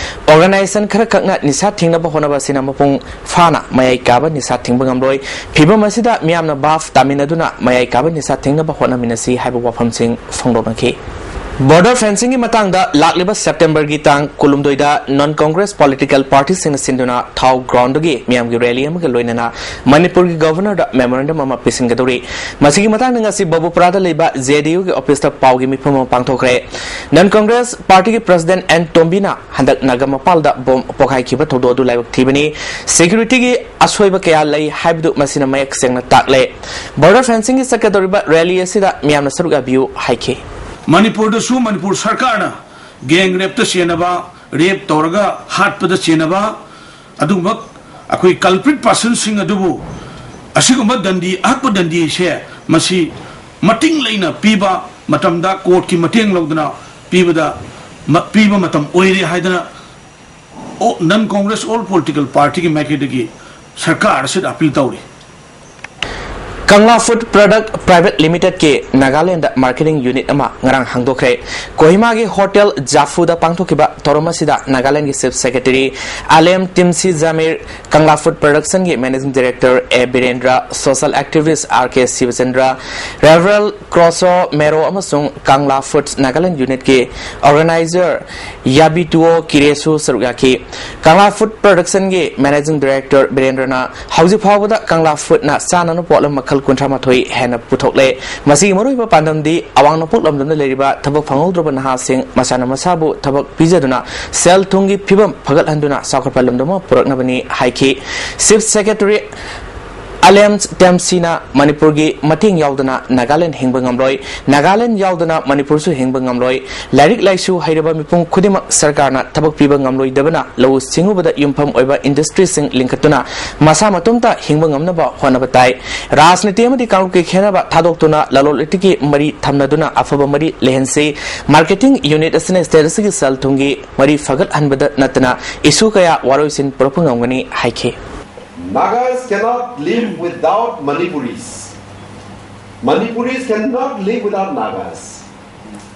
ꯑꯣꯔꯒꯅꯥꯏꯖꯦꯁꯟ ꯈꯔꯈꯛꯅ ꯅꯤꯁꯥ ꯊꯤꯡꯅꯕ ꯍꯣꯠꯅꯕ ꯑꯁꯤꯅ ꯃꯄꯨꯡ ꯐꯥꯅ ꯃꯌꯥꯏ ꯀꯥꯕ ꯅꯤꯁꯥ ꯊꯤꯡꯕ ꯉꯝꯂꯣꯏ꯫ ꯐꯤꯚꯝ ꯑꯁꯤꯗ ꯃꯤꯌꯥꯝꯅ ꯚꯥꯞ ꯇꯥꯃꯤꯟꯅꯗꯨꯅ ꯃꯌꯥꯏ ꯀꯥꯕ ꯅꯤꯁꯥ ꯊꯤꯡꯅꯕ ꯍꯣꯠꯅꯃꯤꯟꯅꯁꯤ ꯍꯥꯏꯕ ꯋꯥꯐꯝꯁꯤꯡ ꯐꯣꯡꯗꯣꯛꯅꯈꯤ꯫ ꯕꯣꯔꯗꯔ ꯐꯦꯟꯁꯤꯡꯒꯤ ꯃꯇꯥꯡꯗ ꯂꯥꯛꯂꯤꯕ ꯁꯦꯞꯇꯦꯝꯕꯔꯒꯤ ꯇꯥꯡ ꯀꯨꯟꯍꯨꯝꯗꯣꯏꯗ ꯅꯟ ꯀꯣꯡꯒ꯭ꯔꯦꯁ ꯄꯣꯂꯤꯇꯤꯀꯦꯜ ꯄꯥꯔꯇꯤꯁꯤꯡꯅ ꯁꯤꯟꯗꯨꯅ ꯊꯥꯎ ꯒ꯭ꯔꯥꯎꯟꯗꯒꯤ ꯃꯤꯌꯥꯝꯒꯤ ꯔꯦꯂꯤ ꯑꯃꯒ ꯂꯣꯏꯅꯅ ꯃꯅꯤꯄꯨꯔꯒꯤ ꯒꯚꯔꯅꯔꯗ ꯃꯦꯃꯣꯔꯦꯟꯗꯝ ꯑꯃ ꯄꯤꯁꯤꯟꯒꯗꯧꯔꯤ꯫ ꯃꯁꯤꯒꯤ ꯃꯇꯥꯡꯗ ꯉꯁꯤ ꯕꯕꯨꯄꯨꯔꯥꯗ ꯂꯩꯕ ꯖꯦ ꯗꯤ ꯌꯨꯒꯤ ꯑꯣꯐꯤꯁꯇ ꯄꯥꯎꯒꯤ ꯃꯤꯐꯝ ꯑꯃ ꯄꯥꯡꯊꯣꯛꯈ꯭ꯔꯦ꯫ ꯅꯟ ꯀꯣꯡꯒ꯭ꯔꯦꯁ ꯄꯥꯔꯇꯤꯒꯤ ꯄ꯭ꯔꯁꯤꯗꯦꯟ ꯑꯦꯟ ꯇꯣꯝꯕꯤꯅ ꯍꯟꯗꯛ ꯅꯥꯒꯥꯃꯄꯥꯜꯗ ꯕꯣꯝ ꯄꯣꯈꯥꯏꯈꯤꯕ ꯊꯧꯗꯣꯛ ꯑꯗꯨ ꯂꯥꯏꯕꯛ ꯊꯤꯕꯅꯤ꯫ ꯁꯦꯀ꯭ꯌꯨꯔꯤꯇꯤꯒꯤ ꯑꯁꯣꯏꯕ ꯀꯌꯥ ꯂꯩ ꯍꯥꯏꯕꯗꯨ ꯃꯁꯤꯅ ꯃꯌꯦꯛ ꯁꯦꯡꯅ ꯇꯥꯛꯂꯦ꯫ ꯕꯣꯔꯗꯔ ꯐꯦꯟꯁꯤꯡꯒꯤ ꯆꯠꯀꯗꯧꯔꯤꯕ ꯔꯦꯂꯤ ꯑꯁꯤꯗ ꯃꯤꯌꯥꯝꯅ ꯁꯔꯨꯛ ꯌꯥꯕꯤꯌꯨ ꯍꯥꯏꯈꯤ꯫ ꯃꯅꯤꯄꯨꯔꯗꯁꯨ ꯃꯅꯤꯄꯨꯔ ꯁꯔꯀꯥꯔꯅ ꯒꯦꯡ ꯔꯦꯞꯇ ꯆꯦꯟꯅꯕ, ꯔꯦꯞ ꯇꯧꯔꯒ ꯍꯥꯠꯄꯗ ꯆꯦꯟꯅꯕ, ꯑꯗꯨꯒꯨꯝꯕ ꯑꯩꯈꯣꯏ ꯀꯜꯄ꯭ꯔꯤꯠ ꯄꯥꯔꯁꯟꯁꯤꯡ ꯑꯗꯨꯕꯨ ꯑꯁꯤꯒꯨꯝꯕ ꯗꯟꯗꯤ, ꯑꯍꯛꯄ ꯗꯟꯗꯤꯁꯦ ꯃꯁꯤ ꯃꯇꯤꯡ ꯂꯩꯅ ꯄꯤꯕ ꯃꯇꯝꯗ ꯀꯣꯔꯠꯀꯤ ꯃꯇꯦꯡ ꯂꯧꯗꯨꯅ ꯄꯤꯕꯗ, ꯃ-, ꯄꯤꯕ ꯃꯇꯝ ꯑꯣꯏꯔꯦ ꯍꯥꯏꯗꯅ ꯑꯣ-, ꯅꯟ ꯀꯣꯡꯒ꯭ꯔꯦꯁ ꯑꯣꯜ ꯄꯣꯂꯤꯇꯤꯀꯦꯜ ꯄꯥꯔꯇꯤꯒꯤ ꯃꯥꯏꯀꯩꯗꯒꯤ ꯁꯔꯀꯥꯔ ꯑꯁꯤꯗ ꯑꯄꯤꯜ ꯇꯧꯔꯤ꯫ ꯀꯪꯂꯥ ꯐꯨꯗ ꯄ꯭ꯔꯗꯛ ꯄ꯭ꯔꯥꯏꯚꯦꯠ ꯂꯤꯃꯤꯇꯦꯗꯀꯤ ꯅꯥꯒꯥꯂꯦꯟꯗ ꯃꯥꯔꯀꯦꯇꯤꯡ ꯌꯨꯅꯤꯠ ꯑꯃ ꯉꯔꯥꯡ ꯍꯥꯡꯗꯣꯛꯈ꯭ꯔꯦ꯫ ꯀꯣꯍꯤꯃꯥꯒꯤ ꯍꯣꯇꯦꯜ ꯖꯥꯐꯨꯗ ꯄꯥꯡꯊꯣꯛꯈꯤꯕ ꯊꯧꯔꯝ ꯑꯁꯤꯗ ꯅꯥꯒꯥꯂꯦꯟꯒꯤ chief secretary Alem Temshi Jamir, Kangla food ꯄ꯭ꯔꯗꯛꯁꯟꯒꯤ managing director A Birendra, social activist R K Sibachandra, ꯔꯦꯚꯔꯦꯜ ꯀ꯭ꯔꯣꯁꯣ ꯃꯦꯔꯣ ꯑꯃꯁꯨꯡ ꯀꯪꯂꯥ ꯐꯨꯗꯁ ꯅꯥꯒꯥꯂꯦꯟ ꯌꯨꯅꯤꯠꯀꯤ ꯑꯣꯔꯒꯅꯥꯏꯖꯔ ꯌꯥꯕꯤꯇꯨꯑꯣ ꯀꯤꯔꯦꯁꯨ ꯁꯔꯨꯛ ꯌꯥꯈꯤ꯫ ꯀꯪꯂꯥ ꯐꯨꯗ ꯄ꯭ꯔꯗꯛꯁꯟꯒꯤ ꯃꯦꯅꯦꯖꯤꯡ ꯗꯤꯔꯦꯛꯇꯔ ꯕꯤꯔꯦꯟꯗ꯭ꯔꯅ ꯍꯧꯖꯤꯛ ꯐꯥꯎꯕꯗ ꯀꯪꯂꯥ ꯐꯨꯗꯅ ꯆꯥꯅꯅꯕ ꯄꯣꯠꯂꯝ ꯃꯈꯜ ꯀꯨꯟꯊ꯭ꯔꯥ ꯃꯥꯊꯣꯏ ꯍꯦꯟꯅ ꯄꯨꯊꯣꯛꯂꯦ꯫ ꯃꯁꯤꯒꯤ ꯃꯔꯨꯑꯣꯏꯕ ꯄꯥꯟꯗꯝꯗꯤ ꯑꯋꯥꯡ ꯅꯣꯡꯄꯣꯛ ꯂꯝꯗꯝꯗ ꯂꯩꯔꯤꯕ ꯊꯕꯛ ꯐꯪꯍꯧꯗ꯭ꯔꯕ ꯅꯍꯥꯁꯤꯡ ꯃꯁꯥꯅ ꯃꯁꯥꯕꯨ ꯊꯕꯛ ꯄꯤꯖꯗꯨꯅ ꯁꯦꯜ ꯊꯨꯝꯒꯤ ꯐꯤꯕꯝ ꯐꯒꯠꯍꯟꯗꯨꯅ ꯆꯥꯎꯈꯠꯄ ꯂꯝꯗꯝ ꯑꯃ ꯄꯨꯔꯛꯅꯕꯅꯤ ꯍꯥꯏꯈꯤ꯫ ꯆꯤꯐ ꯁꯦꯀ꯭ꯔꯦꯇꯔꯤ ꯑꯂꯦꯝ ꯇꯦꯝꯁꯤꯅ ꯃꯅꯤꯄꯨꯔꯒꯤ ꯃꯇꯦꯡ ꯌꯥꯎꯗꯅ ꯅꯥꯒꯥꯂꯦꯟ ꯍꯤꯡꯕ ꯉꯝꯂꯣꯏ, ꯅꯥꯒꯥꯂꯦꯟ ꯌꯥꯎꯗꯅ ꯃꯅꯤꯄꯨꯔꯁꯨ ꯍꯤꯡꯕ ꯉꯝꯂꯣꯏ, ꯂꯥꯏꯔꯤꯛ ꯂꯥꯏꯁꯨ ꯍꯩꯔꯕ ꯃꯤꯄꯨꯝ ꯈꯨꯗꯤꯡꯃꯛ ꯁꯔꯀꯥꯔꯅ ꯊꯕꯛ ꯄꯤꯕ ꯉꯝꯂꯣꯏꯗꯕꯅ ꯂꯧꯎ ꯁꯤꯡꯎꯕꯗ ꯌꯨꯝꯐꯝ ꯑꯣꯏꯕ ꯏꯟꯗꯁꯇ꯭ꯔꯤꯁꯤꯡ ꯂꯤꯡꯈꯠꯇꯨꯅ ꯃꯁꯥ ꯃꯇꯣꯝꯇ ꯍꯤꯡꯕ ꯉꯝꯅꯕ ꯍꯣꯠꯅꯕ ꯇꯥꯏ꯫ ꯔꯥꯖꯅꯤꯇꯤ ꯑꯃꯗꯤ ꯀꯥꯡꯂꯨꯞꯀꯤ ꯈꯦꯟꯅꯕ ꯊꯥꯗꯣꯛꯇꯨꯅ ꯂꯂꯣꯟ ꯏꯇꯤꯛꯀꯤ ꯃꯔꯤ ꯊꯝꯅꯗꯨꯅ ꯑꯐꯕ ꯃꯔꯤ ꯂꯩꯍꯟꯁꯤ꯫ ꯃꯥꯔꯀꯦꯇꯤꯡ ꯌꯨꯅꯤꯠ ꯑꯁꯤꯅ ꯁ꯭ꯇꯦꯠ ꯑꯁꯤꯒꯤ ꯁꯦꯜ ꯊꯨꯝꯒꯤ ꯃꯔꯤ ꯐꯒꯠꯍꯟꯕꯗ ꯅꯠꯇꯅ ꯏꯁꯨ ꯀꯌꯥ ꯋꯥꯔꯣꯏꯁꯤꯟ ꯄꯨꯔꯛꯄ ꯉꯝꯒꯅꯤ ꯍꯥꯏꯈꯤ꯫ Nagas cannot live without Manipuris. Manipuris cannot live without Nagas.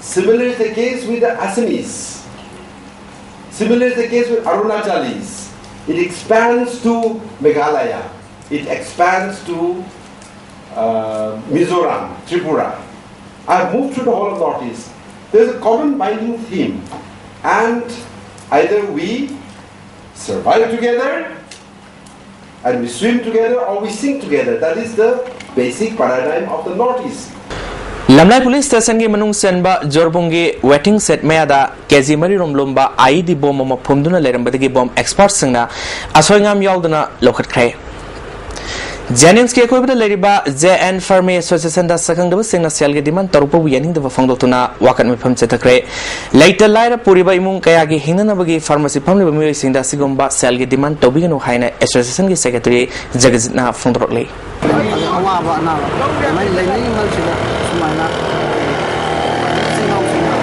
Similar is the case with the Assamese. Similar is the case with Arunachalis. It expands to Meghalaya. It expands to uh, Mizoram, Tripura. I've moved through the whole of Northeast. There's a common binding theme, and either we survive together and we swim together or we sink together. That is the basic paradigm of the Northeast. Lamlai police ꯁ꯭ꯇꯦꯁꯟꯒꯤ ꯃꯅꯨꯡ ꯆꯟꯕ ꯖꯣꯔꯕꯨꯡꯒꯤ ꯋꯦꯇꯤꯡ ꯁꯦꯗ ꯃꯌꯥꯗ ꯀꯦꯖꯤ ꯃꯔꯤꯔꯣꯝ ꯂꯨꯝꯕ ꯑꯥꯏꯏꯗꯤ ꯕꯣꯝ ꯑꯃ ꯐꯨꯝꯗꯨꯅ ꯂꯩꯔꯝꯕꯗꯒꯤ ꯕꯣꯝ ꯑꯦꯛꯁꯄꯔꯠꯁꯤꯡꯅ ꯑꯁꯣꯏ ꯑꯉꯥꯝ ꯌꯥꯎꯗꯅ ꯂꯧꯈꯠꯈ꯭ꯔꯦ꯫ ꯖꯦꯅꯤꯝꯁꯀꯤ ꯑꯀꯣꯏꯕꯗ ꯂꯩꯔꯤꯕ ꯖꯦ ꯑꯦꯟ ꯐꯥꯔꯃꯤ ꯑꯦꯁꯣꯁꯤꯌꯦꯁꯟꯗ ꯁꯛꯈꯪꯗꯕꯁꯤꯡꯅ ꯁꯦꯜꯒꯤ ꯗꯤꯃꯥꯟ ꯇꯧꯔꯛꯄꯕꯨ ꯌꯥꯅꯤꯡꯗꯕ ꯐꯣꯡꯗꯣꯛꯇꯨꯅ ꯋꯥꯀꯠ ꯃꯤꯐꯝ ꯆꯠꯊꯈ꯭ꯔꯦ꯫ ꯂꯩꯇ ꯂꯥꯏꯔ ꯄꯨꯔꯤꯕ ꯏꯃꯨꯡ ꯀꯌꯥꯒꯤ ꯍꯤꯡꯅꯅꯕꯒꯤ ꯐꯥꯔꯃꯥꯁꯤ ꯐꯝꯂꯤꯕ ꯃꯤꯑꯣꯏꯁꯤꯡꯗ ꯑꯁꯤꯒꯨꯝꯕ ꯁꯦꯜꯒꯤ ꯗꯤꯃꯥꯟ ꯇꯧꯕꯤꯒꯅꯨ ꯍꯥꯏꯅ ꯑꯦꯁꯣꯁꯤꯌꯦꯁꯟꯒꯤ ꯁꯦꯀ꯭ꯔꯦꯇꯔꯤ ꯖꯒꯖꯤꯠꯅ ꯐꯣꯡꯗꯣꯔꯛꯂꯤ꯫ ꯑꯋꯥꯕ ꯑꯅꯥꯕ ꯑꯗꯨꯃꯥꯏꯅ ꯂꯩꯅꯔꯤ ꯃꯔꯛꯁꯤꯗ ꯁꯨꯃꯥꯏꯅ ꯏꯆꯤꯜ ꯏꯅꯥꯎꯁꯤꯡꯅ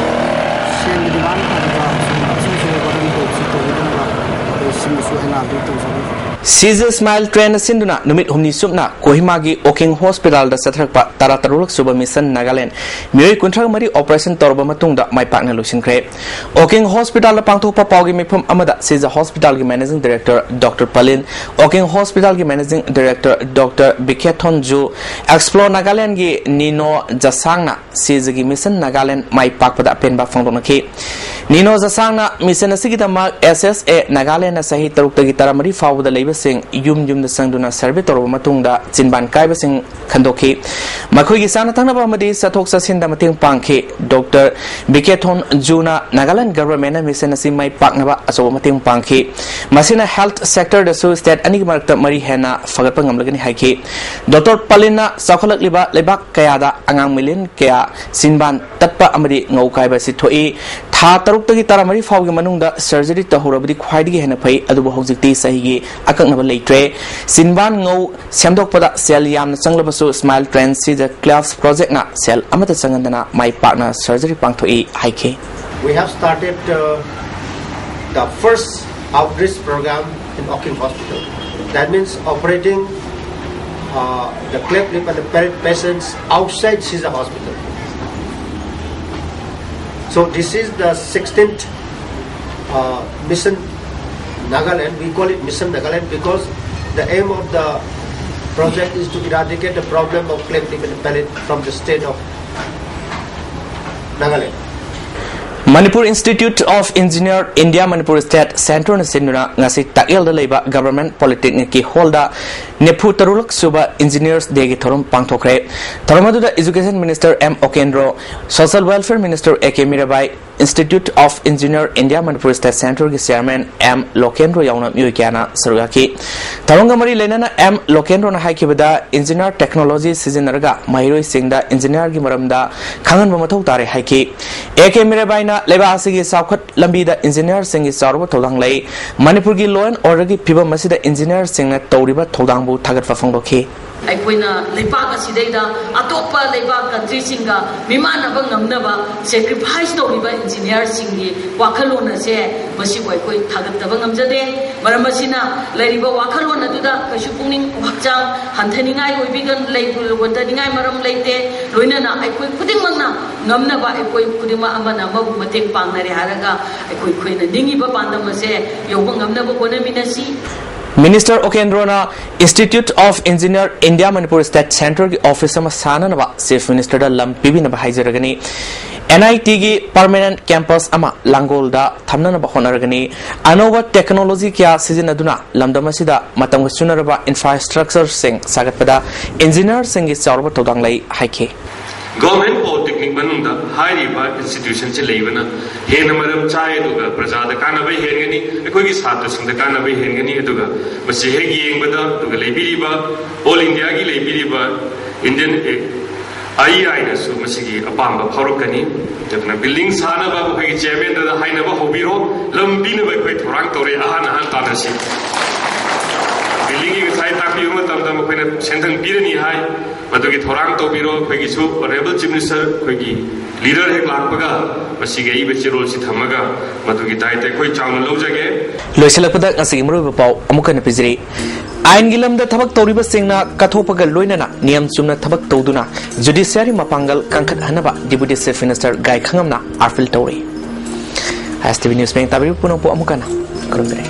ꯁꯦꯜꯒꯤ ꯗꯤꯃꯥꯟ ꯇꯧꯕ ꯁꯨꯝꯕ ꯑꯁꯨꯝ ꯑꯁꯨꯝꯕ ꯕꯔꯗꯟ ꯇꯧꯕꯁꯤ ꯇꯧꯕꯤꯗꯅꯕ ꯑꯩꯈꯣꯏ ꯁꯤꯡꯗꯁꯨ ꯑꯩꯅ ꯑꯗꯨ ꯇꯧꯖꯒꯦ꯫ ꯁꯤꯖ ꯁ꯭ꯃꯥꯏꯜ ꯇ꯭ꯔꯦꯟꯅ ꯁꯤꯟꯗꯨꯅ ꯅꯨꯃꯤꯠ ꯍꯨꯝꯅꯤ ꯆꯨꯞꯅ ꯀꯣꯍꯤꯃꯥꯒꯤ ꯑꯣꯀꯤꯡ ꯍꯣꯁꯄꯤꯇꯥꯜꯗ ꯆꯠꯊꯔꯛꯄ ꯇꯔꯥ ꯇꯔꯨꯛꯂꯛ ꯁꯨꯕ ꯃꯤꯁꯟ ꯅꯥꯒꯥꯂꯦꯟ ꯃꯤꯑꯣꯏ ꯀꯨꯟꯊ꯭ꯔꯥ ꯃꯔꯤ ꯑꯣꯄꯔꯦꯁꯟ ꯇꯧꯔꯕ ꯃꯇꯨꯡꯗ ꯃꯥꯏ ꯄꯥꯛꯅ ꯂꯣꯏꯁꯤꯟꯈ꯭ꯔꯦ꯫ ꯑꯣꯀꯤꯡ ꯍꯣꯁꯄꯤꯇꯥꯜꯗ ꯄꯥꯡꯊꯣꯛꯄ ꯄꯥꯎꯒꯤ ꯃꯤꯐꯝ ꯑꯃꯗ ꯁꯤꯖ ꯍꯣꯁꯄꯤꯇꯥꯜꯒꯤ managing director doctor Palin, Oking ꯍꯣꯁꯄꯤꯇꯥꯜꯒꯤ managing director doctor Bikhethon Ju, explore ꯅꯥꯒꯥꯂꯦꯟꯒꯤ ꯅꯤꯅꯣ ꯖꯁꯥꯡꯅ ꯁꯤꯖꯒꯤ ꯃꯤꯁꯟ ꯅꯥꯒꯥꯂꯦꯟ ꯃꯥꯏ ꯄꯥꯛꯄꯗ ꯑꯄꯦꯟꯕ ꯐꯣꯡꯗꯣꯛꯅꯈꯤ꯫ ꯅꯤꯅꯣ ꯖꯁꯥꯡꯅ ꯃꯤꯁꯟ ꯑꯁꯤꯒꯤꯗꯃꯛ ꯑꯦꯁ ꯑꯦꯁ ꯑꯦ ꯅꯥꯒꯥꯂꯦꯟꯅ ꯆꯍꯤ ꯇꯔꯨꯛꯇꯒꯤ ꯇꯔꯥꯃꯔꯤ ꯐꯥꯎꯕꯗ ꯂꯩꯕꯁꯤꯡ ꯌꯨꯝ ꯌꯨꯝꯗ ꯆꯪꯗꯨꯅ ꯁꯔꯚꯦ ꯇꯧꯔꯕ ꯃꯇꯨꯡꯗ ꯆꯤꯟꯕꯥꯟ ꯀꯥꯏꯕꯁꯤꯡ ꯈꯟꯗꯣꯛꯈꯤ꯫ ꯃꯈꯣꯏꯒꯤ ꯆꯥꯅ ꯊꯛꯅꯕ ꯑꯃꯗꯤ ꯆꯠꯊꯣꯛ ꯆꯠꯁꯤꯟꯗ ꯃꯇꯦꯡ ꯄꯥꯡꯈꯤ꯫ ꯗꯣꯛꯇꯔ ꯕꯤꯀꯦꯊꯣꯟ ꯖꯨꯅ ꯅꯥꯒꯥꯂꯦꯟ ꯒꯚꯔꯟꯃꯦꯟꯠꯅ ꯃꯤꯁꯟ ꯑꯁꯤ ꯃꯥꯏ ꯄꯥꯛꯅꯕ ꯑꯆꯧꯕ ꯃꯇꯦꯡ ꯄꯥꯡꯈꯤ꯫ ꯃꯁꯤꯅ ꯍꯦꯜꯊ ꯁꯦꯛꯇꯔꯗꯁꯨ ꯁ꯭ꯇꯦꯠ ꯑꯅꯤꯒꯤ ꯃꯔꯛꯇ ꯃꯔꯤ ꯍꯦꯟꯅ ꯐꯒꯠꯄ ꯉꯝꯂꯒꯅꯤ ꯍꯥꯏꯈꯤ꯫ ꯗꯣꯛꯇꯔ ꯄꯂꯤꯟꯅ ꯆꯥꯎꯈꯠꯂꯛꯂꯤꯕ ꯂꯩꯕꯥꯛ ꯀꯌꯥꯗ ꯑꯉꯥꯡ ꯃꯤꯂꯤꯌꯟ ꯀꯌꯥ ꯆꯤꯟꯕꯥꯟ ꯇꯠꯄ ꯑꯃꯗꯤ ꯉꯧ ꯀꯥꯏꯕ ꯑꯁꯤ ꯊꯣꯛꯏ꯫ ꯊꯥ ꯇꯔꯨꯛꯇꯒꯤ ꯇꯔꯥꯃꯔꯤ ꯐꯥꯎꯒꯤ ꯃꯅꯨꯡꯗ ꯁꯔꯖꯔꯤ ꯇꯧꯍꯧꯔꯕꯗꯤ ꯈ꯭ꯋꯥꯏꯗꯒꯤ ꯍꯦꯟꯅ ꯐꯩ, ꯑꯗꯨꯕꯨ ꯍꯧꯖꯤꯛꯇꯤ ꯆꯍꯤꯒꯤ ꯑꯀꯛꯅꯕ ꯂꯩꯇ꯭ꯔꯦ꯫ ꯆꯤꯟꯕꯥꯟ ꯉꯧ ꯁꯦꯝꯗꯣꯛꯄꯗ ꯁꯦꯜ ꯌꯥꯝꯅ ꯆꯪꯂꯕꯁꯨ ꯁ꯭ꯃꯥꯏꯜ ꯇ꯭ꯔꯦꯟ ꯁꯤꯖ ꯀ꯭ꯂꯥꯁ ꯄ꯭ꯔꯣꯖꯦꯛꯅ ꯁꯦꯜ ꯑꯃꯠꯇ ꯆꯪꯍꯟꯗꯅ ꯃꯥꯏ ꯄꯥꯛꯅ ꯁꯔꯖꯔꯤ ꯄꯥꯡꯊꯣꯛꯏ ꯍꯥꯏꯈꯤ꯫ We have started uh, the first outreach program in Oking Hospital. That means operating uh, the cleft lip and the palate patients outside Caesar Hospital. So this is the sixteenth uh, Mission Nagaland. We call it Mission Nagaland because the aim of the project is to eradicate the problem of cleft lip and palate from the state of Nagaland. Manipur Institute of Engineer, India Manipur State Centre ꯅ ꯁꯤꯟꯗꯨꯅ ꯉꯁꯤ ꯇꯥꯛꯌꯦꯜꯗ ꯂꯩꯕ Government Polytechnic ꯀꯤ hall ꯗ ꯅꯤꯐꯨ ꯇꯔꯨꯛ ꯁꯨꯕ Engineers Day ꯒꯤ ꯊꯧꯔꯝ ꯄꯥꯡꯊꯣꯛꯈ꯭ꯔꯦ꯫ ꯊꯧꯔꯝ ꯑꯗꯨꯗ Education Minister M Okendro, Social Welfare Minister A K Mirabai, Institute of Engineer, India Manipur State Centre ꯒꯤ Chairman ꯑꯦꯝ ꯂꯣꯀꯦꯟꯗ꯭ꯔꯣ ꯌꯥꯎꯅ ꯃꯤꯑꯣꯏ ꯀꯌꯥꯅ ꯁꯔꯨꯛ ꯌꯥꯈꯤ꯫ ꯊꯧꯔꯝꯒ ꯃꯔꯤ ꯂꯩꯅꯅ ꯑꯦꯝ ꯂꯣꯀꯦꯟꯗ꯭ꯔꯣꯅ ꯍꯥꯏꯈꯤꯕꯗ, Engineer technology ꯁꯤꯖꯤꯟꯅꯔꯒ ꯃꯍꯩꯔꯣꯏꯁꯤꯡꯗ engineer ꯒꯤ ꯃꯔꯝꯗ ꯈꯪꯍꯟꯕ ꯃꯊꯧ ꯇꯥꯔꯦ ꯍꯥꯏꯈꯤ꯫ ꯑꯦ ꯀꯦ ꯃꯤꯔꯥꯕꯥꯏꯅ ꯂꯩꯕꯥꯛ ꯑꯁꯤꯒꯤ ꯆꯥꯎꯈꯠ ꯂꯝꯕꯤꯗ engineer ꯁꯤꯡꯒꯤ ꯆꯥꯎꯔꯕ ꯊꯧꯗꯥꯡ ꯂꯩ, ꯃꯅꯤꯄꯨꯔꯒꯤ law and order ꯒꯤ ꯐꯤꯕꯝ ꯑꯁꯤꯗ engineer ꯁꯤꯡꯅ ꯇꯧꯔꯤꯕ ꯊꯧꯗꯥꯡꯕꯨ ꯊꯥꯒꯠꯄ ꯐꯣꯡꯗꯣꯛꯈꯤ꯫ ꯑꯩꯈꯣꯏꯅ ꯂꯩꯕꯥꯛ ꯑꯁꯤꯗꯩꯗ ꯑꯇꯣꯞꯄ ꯂꯩꯕꯥꯛ country ꯁꯤꯡꯒ ꯃꯤꯃꯥꯟꯅꯕ ꯉꯝꯅꯕ sacrifice ꯇꯧꯔꯤꯕ engineer ꯁꯤꯡꯒꯤ ꯋꯥꯈꯜꯂꯣꯟ ꯑꯁꯦ ꯃꯁꯤꯕꯨ ꯑꯩꯈꯣꯏ ꯊꯥꯒꯠꯇꯕ ꯉꯝꯖꯗꯦ꯫ ꯃꯔꯝ ꯑꯁꯤꯅ ꯂꯩꯔꯤꯕ ꯋꯥꯈꯜꯂꯣꯟ ꯑꯗꯨꯗ ꯀꯩꯁꯨ ꯄꯨꯛꯅꯤꯡ ꯍꯛꯆꯥꯡ ꯍꯟꯊꯅꯤꯡꯉꯥꯏ ꯑꯣꯏꯕꯤꯒ ꯂꯩ-, ꯍꯟꯊꯅꯤꯡꯉꯥꯏ ꯃꯔꯝ ꯂꯩꯇꯦ꯫ ꯂꯣꯏꯅꯅ ꯑꯩꯈꯣꯏ ꯈꯨꯗꯤꯡꯃꯛꯅ ꯉꯝꯅꯕ ꯑꯩꯈꯣꯏ ꯈꯨꯗꯤꯡꯃꯛ ꯑꯃꯅ ꯑꯃꯕꯨ ꯃꯇꯦꯡ ꯄꯥꯡꯅꯔꯦ ꯍꯥꯏꯔꯒ ꯑꯩꯈꯣꯏ, ꯑꯩꯈꯣꯏꯅ ꯅꯤꯡꯉꯤꯕ ꯄꯥꯟꯗꯝ ꯑꯁꯦ ꯌꯧꯕ ꯉꯝꯅꯕ ꯍꯣꯠꯅꯃꯤꯟꯅꯁꯤ꯫ Minister ꯑꯣꯀꯦꯟꯗ꯭ꯔꯣꯅ Institute of Engineer, India Manipur State Centre ꯒꯤ office ꯑꯃ ꯁꯥꯅꯅꯕ Chief Minister ꯗ ꯂꯝ ꯄꯤꯕꯤꯅꯕ ꯍꯥꯏꯖꯔꯒꯅꯤ꯫ ꯑꯦꯟ ꯑꯥꯏ ꯇꯤ ꯒꯤ permanent campus ꯑꯃ ꯂꯥꯡꯒꯣꯜꯗ ꯊꯝꯅꯅꯕ ꯍꯣꯠꯅꯔꯒꯅꯤ꯫ ꯑꯅꯧꯕ technology ꯀꯌꯥ ꯁꯤꯖꯤꯟꯅꯗꯨꯅ ꯂꯝꯗꯝ ꯑꯁꯤꯗ ꯃꯇꯝꯒ ꯆꯨꯅꯔꯕ infrastructure ꯁꯤꯡ ꯁꯥꯒꯠꯄꯗ engineer ꯁꯤꯡꯒꯤ ꯆꯥꯎꯔꯕ ꯊꯧꯗꯥꯡ ꯂꯩ ꯍꯥꯏꯈꯤ꯫ Government Polytechnic ꯃꯅꯨꯡꯗ ꯍꯥꯏꯔꯤꯕ institution ꯁꯤ ꯂꯩꯕꯅ ꯍꯦꯟꯅ ꯃꯔꯝ ꯆꯥꯏ, ꯑꯗꯨꯒ ꯄ꯭ꯔꯖꯥꯗ ꯀꯥꯟꯅꯕ ꯍꯦꯟꯒꯅꯤ, ꯑꯩꯈꯣꯏꯒꯤ ꯁꯥꯇ꯭ꯔꯁꯤꯡꯗ ꯀꯥꯟꯅꯕ ꯍꯦꯟꯒꯅꯤ꯫ ꯑꯗꯨꯒ ꯃꯁꯤ ꯍꯦꯛ ꯌꯦꯡꯕꯗ, ꯑꯗꯨꯒ ꯂꯩꯕꯤꯔꯤꯕ all India ꯒꯤ ꯂꯩꯕꯤꯔꯤꯕ Indian ꯑꯥꯏ ꯏ ꯑꯥꯏ ꯅꯁꯨ ꯃꯁꯤꯒꯤ ꯑꯄꯥꯝꯕ ꯐꯥꯎꯔꯛꯀꯅꯤ꯫ ꯑꯗꯨꯅ building ꯁꯥꯅꯕ ꯃꯈꯣꯏꯒꯤ chairman ꯗ ꯍꯥꯏꯅꯕ ꯍꯧꯕꯤꯔꯣ, ꯂꯝ ꯄꯤꯅꯕ ꯑꯩꯈꯣꯏ ꯊꯧꯔꯥꯡ ꯇꯧꯔꯦ, ꯑꯍꯥꯟ ꯑꯍꯥꯟ ꯇꯥꯟꯅꯁꯤ꯫ Building ꯒꯤ ꯉꯁꯥꯏ ꯇꯥꯛꯄꯤꯕ ꯃꯇꯝꯗ ꯃꯈꯣꯏꯅ ꯁꯦꯟꯊꯪ ꯄꯤꯔꯅꯤ ꯍꯥꯏ, ꯃꯗꯨꯒꯤ ꯊꯧꯔꯥꯡ ꯇꯧꯕꯤꯔꯣ꯫ ꯑꯩꯈꯣꯏꯒꯤꯁꯨ Honourable Chief Minister ꯑꯩꯈꯣꯏꯒꯤ leader ꯍꯦꯛ ꯂꯥꯛꯄꯒ ꯃꯁꯤꯒꯤ ꯑꯏꯕ ꯆꯦꯔꯣꯜꯁꯤ ꯊꯝꯃꯒ ꯃꯗꯨꯒꯤ ꯗꯥꯏꯇ ꯑꯩꯈꯣꯏ ꯆꯥꯎꯅ ꯂꯧꯖꯒꯦ꯫ ꯂꯣꯏꯁꯤꯜꯂꯛꯄꯗ ꯉꯁꯤꯒꯤ ꯃꯔꯨꯑꯣꯏꯕ ꯄꯥꯎ ꯑꯃꯨꯛ ꯍꯟꯅ ꯄꯤꯖꯔꯤ꯫ ꯑꯥꯏꯟꯒꯤ ꯂꯝꯗ ꯊꯕꯛ ꯇꯧꯔꯤꯕꯁꯤꯡꯅ ꯀꯠꯊꯣꯛꯄꯒ ꯂꯣꯏꯅꯅ ꯅꯤꯌꯝ ꯆꯨꯝꯅ ꯊꯕꯛ ꯇꯧꯗꯨꯅ ꯖꯨꯗꯤꯁꯤꯌꯥꯔꯤ ꯃꯄꯥꯡꯒꯜ ꯀꯟꯈꯠꯍꯟꯅꯕ ꯗꯤꯄꯨꯇꯤ ꯆꯤꯐ ꯃꯤꯅꯤꯁꯇꯔ ꯒꯥꯏ ꯈꯪꯉꯝꯅ ꯑꯥꯄꯤꯜ ꯇꯧꯔꯤ꯫ ꯑꯦꯁ ꯇꯤ ꯚꯤ ꯅ꯭ꯌꯨꯁ ꯃꯌꯦꯛ ꯇꯥꯕꯤꯔꯤꯕ ꯄꯨꯝꯅꯃꯛꯄꯨ ꯑꯃꯨꯛ ꯍꯟꯅ ꯈꯨꯔꯨꯝꯖꯔꯤ꯫